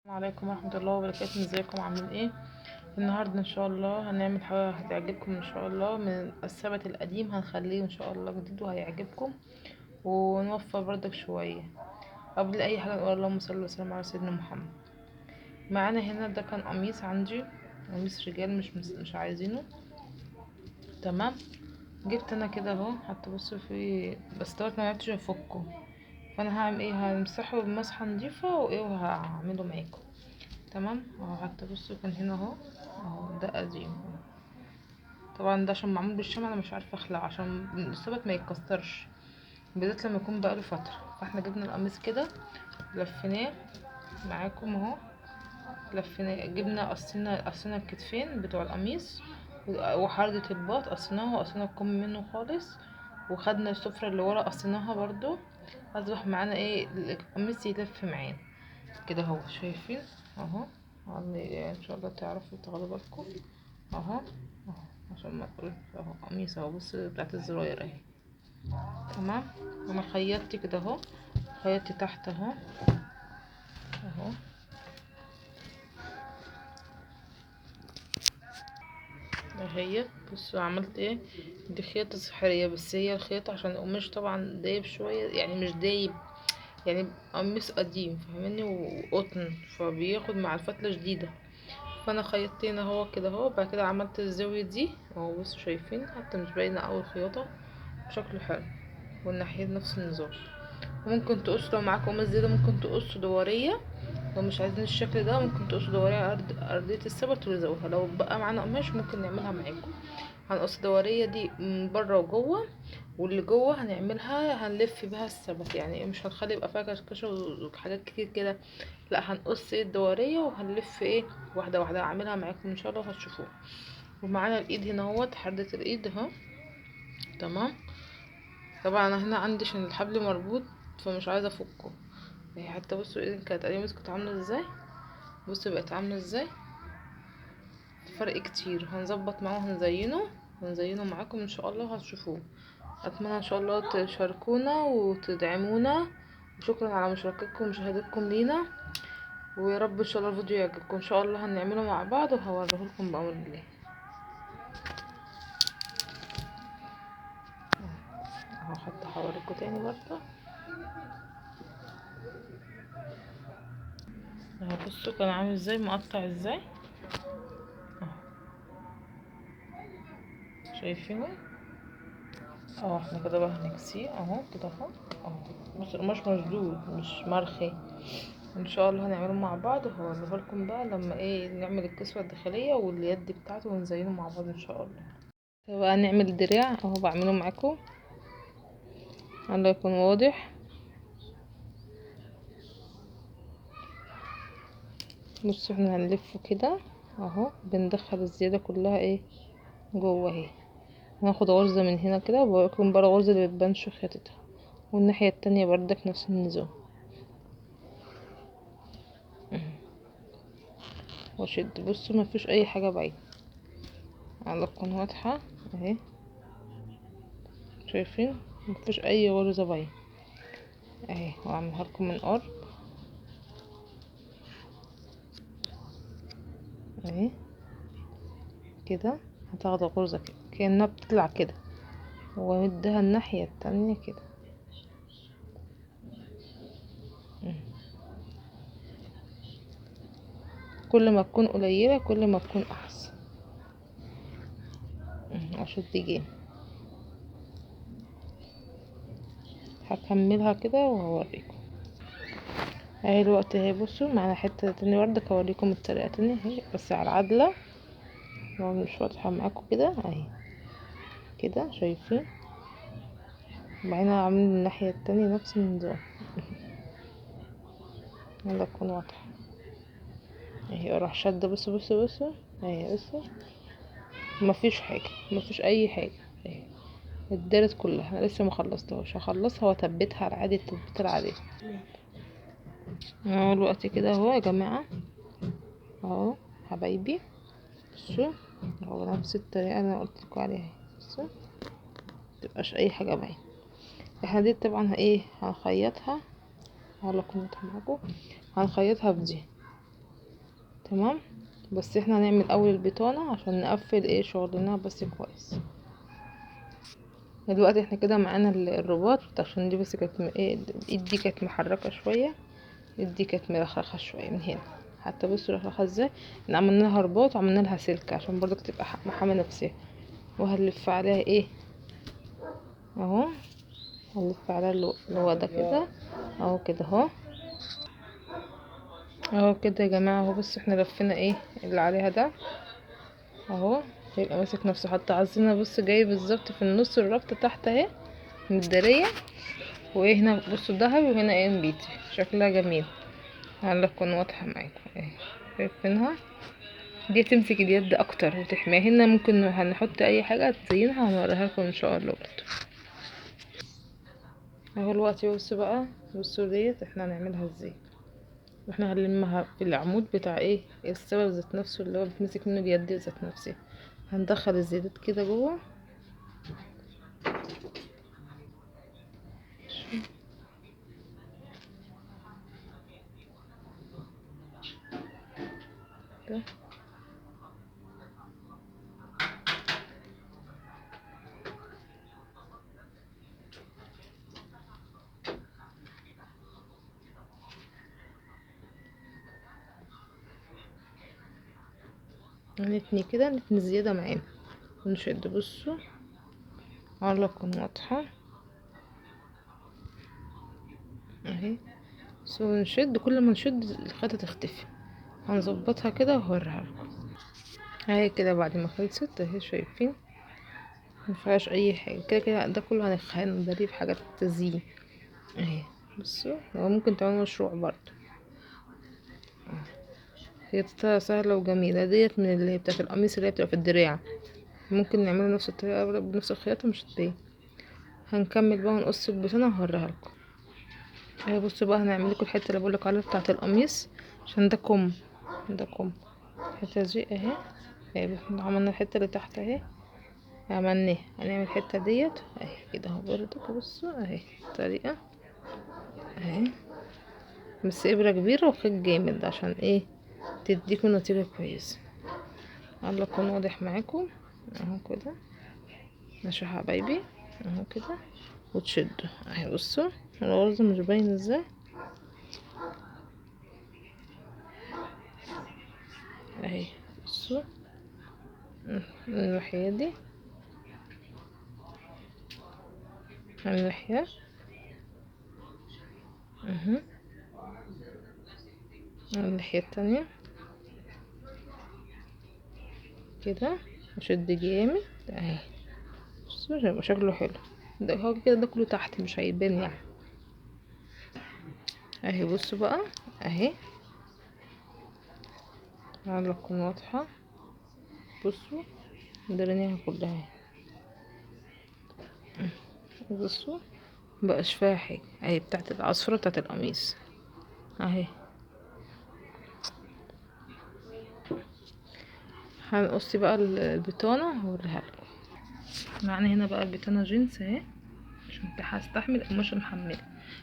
السلام عليكم ورحمة الله وبركاته. ازيكم عاملين ايه؟ النهاردة ان شاء الله هنعمل حاجة هتعجبكم ان شاء الله، من السبت القديم هنخليه ان شاء الله جديد وهيعجبكم ونوفر بردك شوية. قبل اي حاجة نقول اللهم صل وسلم على سيدنا محمد. معانا هنا ده كان قميص عندي، قميص رجال مش عايزينه، تمام. جبت انا كده اهو، حتى بصوا في بس دوت ما عرفتش افكه، فانا هعمل ايه؟ همسحه بمسحه نضيفه وايه وهعمله معاكم، تمام. اهو حتى بصوا كان هنا اهو، اهو ده قديم طبعا، ده عشان معمول بالشمع انا مش عارفه اخلعه عشان السبت ما يتكسرش، بالذات لما يكون بقاله فترة. فاحنا جبنا القميص كده لفيناه معاكم اهو، لفيناه، جبنا قصينا الكتفين بتوع القميص وحردة الباط قصيناها، وقصينا الكم منه خالص، وخدنا السفرة اللي ورا قصيناها برضو. اصبح معانا ايه؟ القميص يلف معانا كده اهو، شايفين اهو. ان شاء الله تعرفوا تاخدوا بالكم اهو اهو، عشان ما تقولوش اهو قميص اهو. بصوا بتاعت الزراير اهي، تمام. انا خيطت كده اهو، خيطت تحت اهو اهو، اهي. بصوا عملت ايه؟ دي خياطة سحرية، بس هي الخياطة عشان القماش طبعا دايب شوية، يعني مش دايب يعني قميص قديم فاهماني، وقطن، فبياخد مع الفتلة شديدة. فانا خيطت هنا اهو كده اهو، بعد كده عملت الزاوية دي اهو، بصوا شايفين حتى مش باينة اوي الخياطة، شكله حلو. والناحية نفس النظام. ممكن تقصوا لو معاكم قماش زيادة، ممكن تقصوا دورية لو مش عايزين الشكل ده، ممكن تقصوا دورية على أرضية السبت ولزقوها. لو بقى معانا قماش ممكن نعملها معاكم. هنقص الدورية دي من بره وجوه، واللي جوه هنعملها هنلف بيها السبت، يعني مش هنخلي يبقى فيها كشكشه وحاجات كتير كده، لا هنقص ايه الدورية وهنلف ايه واحدة واحدة. هعملها معاكم ان شاء الله وهتشوفوها. ومعانا الايد هنا اهوت، حردة الايد اهو، تمام. طبعا انا هنا عندي عشان الحبل مربوط فمش عايزه افكه. اهي حتى بصوا الايد كانت قديمة كانت عامله ازاي، بصوا بقت عامله ازاي، فرق كتير. هنظبط معاه وهنزينه، هنزينة معاكم ان شاء الله هتشوفوه. اتمنى ان شاء الله تشاركونا وتدعمونا، وشكرا على مشاركتكم ومشاهدتكم لينا، ويا رب ان شاء الله الفيديو يعجبكم. ان شاء الله هنعمله مع بعض وهوريه لكم بأمر الله. اهو حتى هوريكم تاني برضه اهو. بصوا كان عامل ازاي، مقطع ازاي اهو، شايفينه اهو. احنا كده بقى هنكسيه اهو كده اهو اهو. بصوا القماش مشدود مش مرخي. ان شاء الله هنعمله مع بعض وهوريه لكم بقى لما ايه نعمل الكسوة الداخلية واليد بتاعته ونزينه مع بعض ان شاء الله. بقى نعمل دراع اهو، بعمله معاكم الله يكون واضح. بصوا احنا هنلفه كده اهو، بندخل الزيادة كلها ايه جوه اهي. هناخد غرزة من هنا كده، وبوريكم بقى الغرزة اللي بتبانش خياطتها، والناحية التانية بردك نفس النظام. واشد. بصوا ما فيش اي حاجة باينة، على تكون واضحة اهي، شايفين ما فيش اي غرزة باينة اهي. واعملها لكم من قرب اهي كده، هتاخد غرزة كده كأنها بتطلع كده، وامدها الناحية التانية كده. كل ما تكون قليلة كل ما تكون احسن. اشد جامد. هكملها كده وهوريكم اهي الوقت اهي. بصوا معانا حتة تانية برضه هوريكم الطريقة تانية اهي، بس على العدلة لو مش واضحة معاكم كده اهي كده، شايفين. وبعدين عاملين الناحية التانية نفس النظام، يلا تكون واضحة اهي. اروح شادة، بصوا بصوا بصوا اهي، بصوا مفيش حاجة، مفيش اي حاجة اهي، اتدارت كلها. انا لسه ما خلصتهاش، هخلصها واثبتها على عادي التثبيت العادي اهو. الوقت كده اهو يا جماعة اهو حبايبي. بصوا اهو نفس الطريقة اللي انا قلت لكم عليها، بصوا متبقاش اي حاجة باينة. احنا دي طبعا ايه هنخيطها، هقول لكم معاكم هنخيطها في دي تمام. بس احنا هنعمل اول البطانة عشان نقفل ايه شغلنا بس كويس. دلوقتي احنا كده معانا الرباط، عشان دي بس كانت ايه الايد دي كانت محركة شوية، الايد دي كانت مرخرخة شوية من هنا، حتى بصوا رخرخة ازاي. احنا عملنا لها رباط وعملنا لها سلك عشان برضك تبقى محامة نفسها. وهنلف عليها ايه اهو، هنلف عليها اللي هو ده كده اهو كده اهو اهو كده يا جماعة اهو. بصوا احنا لفينا ايه اللي عليها ده اهو، هيبقى ماسك نفسه. حتى عايزينها بص جاي بالظبط في النص الرابطة تحت اهي متدارية. وايه هنا بصوا ذهبي وهنا ايه نبيتي، شكلها جميل. لعل تكون واضحة معاكم اهي، شايفينها دي تمسك اليد اكتر وتحميها. هنا ممكن هنحط اي حاجة تزينها، هنوريها لكم ان شاء الله برضو اهو. الوقت بصوا بقى، بصوا ديت احنا هنعملها ازاي. واحنا هنلمها في العمود بتاع ايه السبب ذات نفسه اللي هو بتمسك منه اليد ذات نفسها. هندخل الزيادات كده جوه، ده نتني كده، نتني زيادة معانا ونشد. بصوا على تكون واضحة اهي. بصوا نشد، كل ما نشد الخيطة تختفي. هنظبطها كده وهوريها لكم اهي كده. بعد ما خلصت اهي، شايفين مفيهاش اي حاجة كده كده. ده كله هندريه في حاجات تزيين اهي. بصوا هو ممكن تعملوا مشروع برضو، خيطتها سهلة وجميلة. ديت من اللي هي بتاعت القميص اللي هي بتبقى في الدراع، ممكن نعملها نفس الطريقة بنفس الخياطة مش هتبان. هنكمل بقى ونقص البطانة وهوريها لكم اهي. بصوا بقى هنعمل لكم الحتة اللي بقولك عليها بتاعت القميص، عشان ده كم، ده كم الحتة دي اهي. اهي عملنا الحتة اللي تحت اهي، عملناها. هنعمل الحتة ديت اهي كده اهو برضك. بصوا اهي الطريقة اهي، بس ابرة كبيرة وخيط جامد عشان ايه تديكم نتيجة كويسة. الله يكون واضح معاكم اهو كده. ماشي يا حبايبي اهو كده، وتشدوا اهي. بصوا الغرزة مش باينة ازاي اهي. بصوا من الناحية دي، من الناحية اهو، من الناحية التانية كده، نشد جامد اهي. بصوا هيبقى شكله حلو. ده هو كده، ده كله تحت مش هيبان يعني اهي. بصوا بقى اهي، لعل تكون واضحة. بصوا درناها كلها اهي. بصوا مبقاش فيها حاجة اهي، بتاعت العصفرة بتاعت القميص اهي. هنقص بقى البطانة هوريها لكم. معانا هنا بقى البطانة جينز اهي، عشان هستحمل قماشة محملة.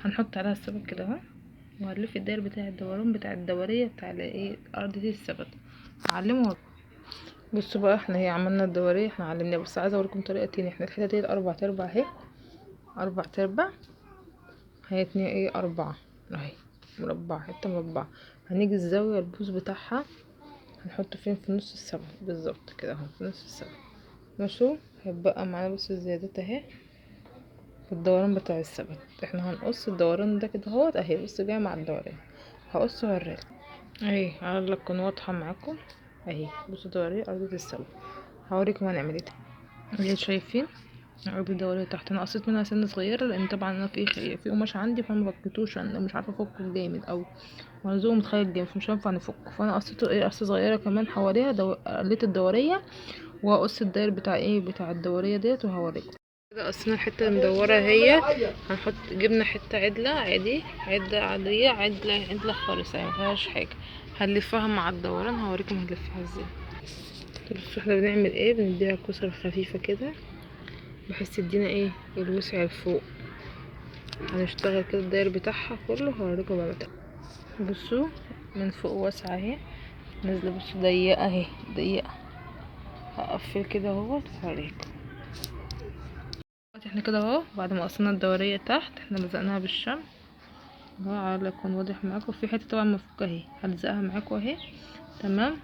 هنحط عليها السبت كده اهو، وهنلف الداير بتاع الدوران بتاع الدورية بتاع الايه ارض دي السبت. هعلمه. بصوا بقى احنا هي عملنا الدورية، احنا علمناها، بس عايزة اوريكم طريقة تاني. احنا الحتة دي 4 ارباع اهي، 4 ارباع هي اتنين ايه 4 اهي، مربع، حتة مربعة. هنيجي الزاوية البوز بتاعها هنحطه فين؟ في نص السبت بالظبط كده اهو، في نص السبت. ماشي، هيبقى معانا بس الزيادات اهي في الدوران بتاع السبت. احنا هنقص الدوران ده كده اهوت اهي. بصوا جايه مع الدوران، هقص وهوريلكم اهي، على الله تكون واضحه معاكم اهي. بصوا دوريه ارضيه السبت، هوريكم هنعمل ايه. اهي شايفين ارض الدوريه تحت، انا قصيت منها سنه صغيره لان طبعا انا في قماش عندي فانا ما فكيتوش، انا مش عارفه افكه جامد او ملزوق متخيط جامد فمش هينفع نفكه، فانا قصيته ايه قصه صغيره كمان حواليها قليت الدوريه، وهقص الداير بتاع ايه بتاع الدوريه ديت وهوريكم كده. قصينا الحته المدوره اهي، هنحط جبنا حته عدله عادي، عدله عاديه، عدله عدله خالص يعني مفيهاش حاجه. هنلفها مع الدوران، هوريكم هنلفها ازاي. بصوا احنا بنعمل ايه، بنديها كسر خفيفه كده بحيث تدينا ايه الوسع لفوق. هنشتغل كده الداير بتاعها كله، هوريكم بعد. بصوا من فوق واسعه اهي، نازلة بصوا ضيقة اهي، ضيقة. هقفل كده اهوت وهوريكم. دلوقتي احنا كده اهو بعد ما قصينا الدورية تحت احنا لزقناها بالشمع اهو، على يكون واضح معاكم. في حتة طبعا مفكوكة اهي، هلزقها معاكم اهي. تمام.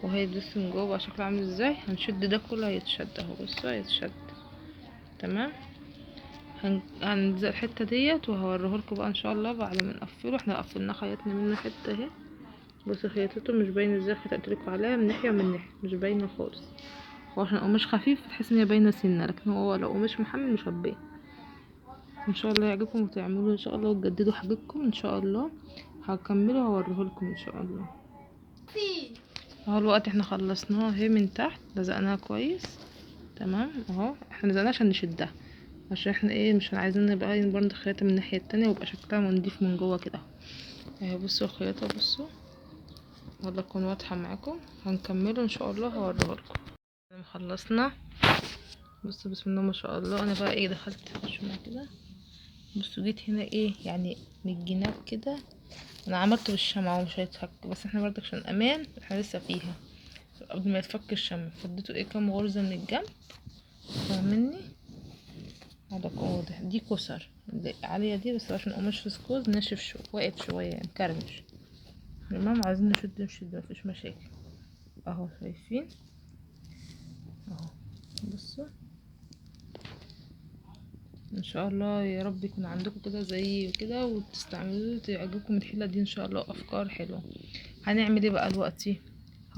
وهي بصوا من جوه بقى شكله عامل ازاي. هنشد ده كله هيتشد اهو، بصوا هيتشد. تمام. هنلزق الحتة ديت وهوريهولكوا بقى ان شاء الله بعد ما نقفله. احنا قفلناه خيطنا منه حتة اهي، بس خياطته مش باينة ازاي، خيطتلكوا عليها من ناحية ومن ناحية مش باينة خالص. هو عشان قماش خفيف تحس ان هي باينة سنة، لكن هو لو قماش محمل مش هتبان. ان شاء الله يعجبكم وتعملوه ان شاء الله وتجددوا حاجتكم ان شاء الله. هكمله وهوريهولكم ان شاء الله. اهو الوقت احنا خلصناها اهي من تحت، لزقناها كويس. تمام اهو احنا لزقناها عشان نشدها، عشان احنا ايه مش عايزين نبقى برضه خياطة من الناحية التانية ويبقى شكلها نضيف من جوه كده اهي. بصوا الخياطة، بصوا والله تكون واضحة معاكم. هنكمله ان شاء الله هوريهولكم. خلصنا. بصوا بسم الله ما شاء الله. انا بقى ايه دخلت شوية كده، بصوا جيت هنا ايه يعني من الجناب كده، انا عملته بالشمعة ومش هيتفك، بس احنا برضه عشان امان احنا لسه فيها قبل ما يتفك الشمع، فديته ايه كام غرزة من الجنب، فاهمني؟ هذا واضح. دي كسر عالية دي، بس عشان قماش فسكوز ناشف شو واقف شوية مكرمش. تمام. عايزين نشد نشد مفيش مشاكل اهو، شايفين اهو. بصوا ان شاء الله يا رب يكون عندكم كده زي كده وتستعملوه تعجبكم الحيلة دي ان شاء الله، افكار حلوة. هنعمل ايه بقى دلوقتي؟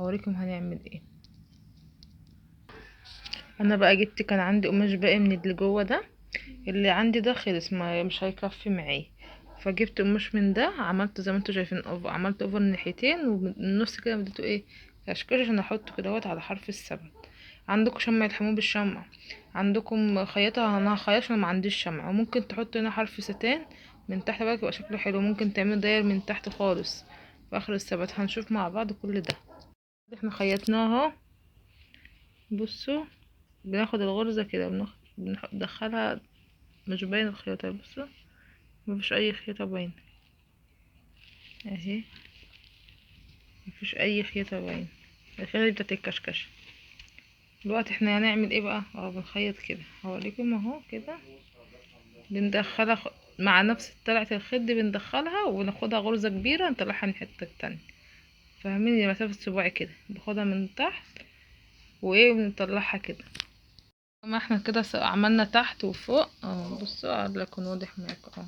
هوريكم هنعمل ايه. انا بقى جبت، كان عندي قماش باقي من اللي جوه ده، اللي عندي ده خلص ما مش هيكفي معايا، فجبت قماش من ده، عملته زي ما انتوا شايفين over، عملت over ناحيتين ومن النص كده مديته ايه كشكش عشان احطه كده اهوت على حرف السبت. عندكم شمع الحموم بالشمع، عندكم خياطة، انا هخيط عشان ما عنديش شمع. وممكن تحطوا هنا حرف ستان من تحت بقى يبقى شكله حلو، ممكن تعملوا داير من تحت خالص في اخر السبت. هنشوف مع بعض كل ده. احنا خيطناها بصوا، بناخد الغرزة كده بندخلها، مش باين الخياطة، بصوا مفيش اي خياطة باينة اهي، مفيش اي خياطة باينة، الخياطة دي بتاعت الكشكشة. دلوقتي احنا هنعمل ايه بقى؟ بنخيط كده، هوريكم اهو كده، بندخلها مع نفس طلعة الخيط دي بندخلها وناخدها غرزة كبيرة نطلعها من الحتة التانية، فاهمين؟ مسافة صباعي كده باخدها من تحت وايه بنطلعها كده. ما احنا كده عملنا تحت وفوق اهو. بصوا على يكون واضح معاكم اهو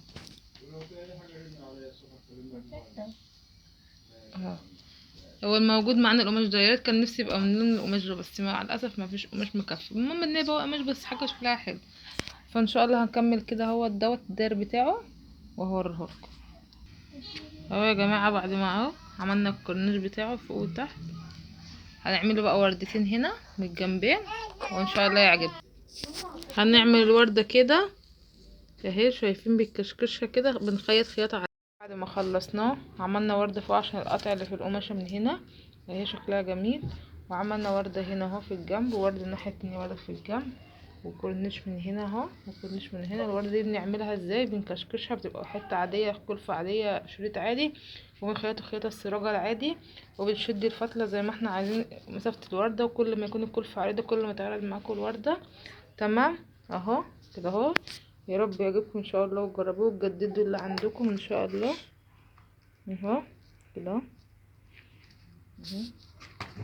اهو. هو الموجود معانا القماش ده، يا ريت كان نفسي يبقى من لون القماش ده، بس مع الاسف ما فيش قماش مكفي. المهم ان يبقى قماش بس حاجة شكلها حلو. فان شاء الله هنكمل كده هو دوت الداير بتاعه وهوريهولكم اهو يا جماعة. بعد ما اهو عملنا الكورنيش بتاعه فوق وتحت، هنعمله بقى وردتين هنا من الجنبين وان شاء الله يعجبكم. هنعمل الورده كده اهي، شايفين بالكشكشه كده، بنخيط خياطة عادية. بعد ما خلصناه عملنا ورده فوق عشان القطع اللي في القماشه من هنا اهي شكلها جميل، وعملنا ورده هنا اهو في الجنب، وورده الناحية التانية ورده في الجنب، وكورنيش من هنا اهو، وكورنيش من هنا. الورده دي بنعملها ازاي؟ بنكشكشها، بتبقى حتة عادية، كلفه عادية، شريط عادي، وبنخيطه خياطة السراجه العادي، وبنشد الفتله زي ما احنا عايزين مسافة الورده، وكل ما يكون الكلفة عريضة كل ما تعرض معاكم الورده. تمام اهو كده اهو. يا رب يعجبكم ان شاء الله وتجربوه وتجددوا اللي عندكم ان شاء الله. اهو كده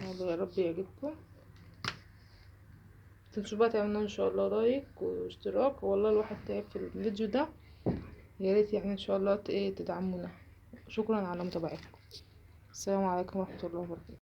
اهو، يا رب يعجبكم. متنسوش بقى تعملوا ان شاء الله like واشتراك، والله الواحد تعب في الفيديو ده، يا ريت يعني ان شاء الله تدعمونا. شكرا على متابعتكم. السلام عليكم ورحمة الله وبركاته.